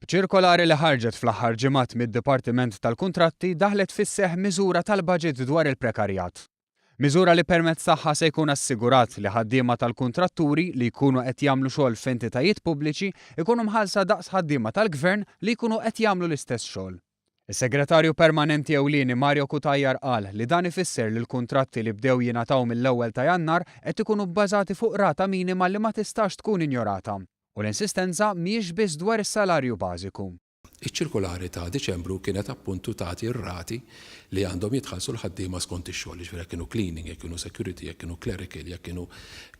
B'ċirkolari li ħarġet fl-aħħar ġimgħat mid-Dipartiment tal-Kuntratti daħlet fis-seħħ miżura tal-baġit dwar il-prekarjat. Miżura li permezz tagħha se jkun assigurat li ħaddiema tal-kuntratturi li jkunu qed jagħmlu xogħol f'entitajiet pubbliċi jkunu mħallsa daqs ħaddiema tal-Gvern li jkunu qed jagħmlu l-istess xogħol. Is-Segretarju Permanenti Ewlieni Mario Cutajar qal li dan ifisser li l-kuntratti li bdew jingħataw mill-ewwel ta' Jannar qed ikunu bbażati fuq rata minima li ma tistax tkun injorata u l-insistenza mhijiex biss dwar is-salarju bażiku. Iċ-ċirkulari ta' Diċembru kienet appuntu tagħti r-rati li għandhom jitħallsu l-ħaddiema skont ix-xogħol, jiġifieri jekk kienu cleaning, jekk kienu security, jekk kienu clerical, jekk kienu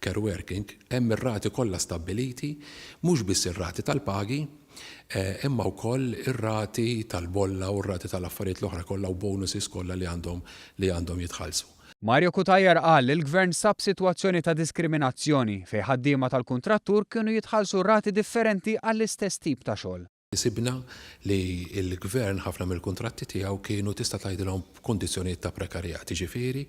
care working, hemm ir-rati kollha stabbiliti, mhux biss ir-rati tal-pagi, imma wkoll ir-rati tal-bolla u r-rati tal-affarijiet l-oħra kollha u bonuses kollha li għandhom li għandhom jitħallsu. Mario Cutajar qal li l-Gvern sab sitwazzjoni ta' diskriminazzjoni fejn ħaddiema tal-kuntrattur kienu jitħallsu rati differenti għall-istess tip ta' xogħol. Sibna li l-Gvern ħafna mill-kuntratti tiegħu kienu tista' tgħidilhom b'kundizzjonijiet ta' prekarjat, jiġifieri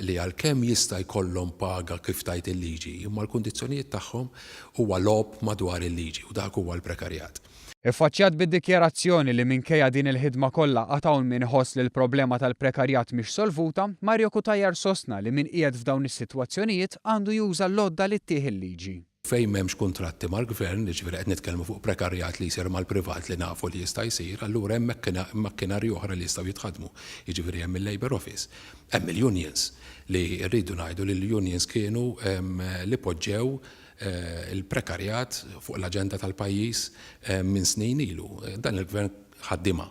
li għalkemm jista' jkollhom paga kif tgħid il-liġi, imma l-kundizzjonijiet tagħhom Huwa logħob madwar il-liġi u dak huwa l-prekarjat. Iffaċċjat bid-dikjarazzjoni li minkejja din il-ħidma kollha għad hawn min iħoss li l-problema tal-prekarjat mhix solvuta, Mario Cutajar sostna li min qiegħed f'dawn is-sitwazzjonijiet għandu juża l-għodda li ttih il-liġi. Fejn m'hemmx kuntratti mal-Gvern, jiġifieri qed nitkellmu fuq prekarjat li jsir mal-privat li nafu li jista' jsir, allura hemm makkinarji oħra li jistgħu jitħaddmu. Jiġifieri hemm il-Labour Office, hemm il-unions li rridu ngħidu li l-unions kienu li poġġew il-prekarjat fuq l-aġenda tal-pajjiż minn snin ilu. Dan il-Gvern ħaddimha.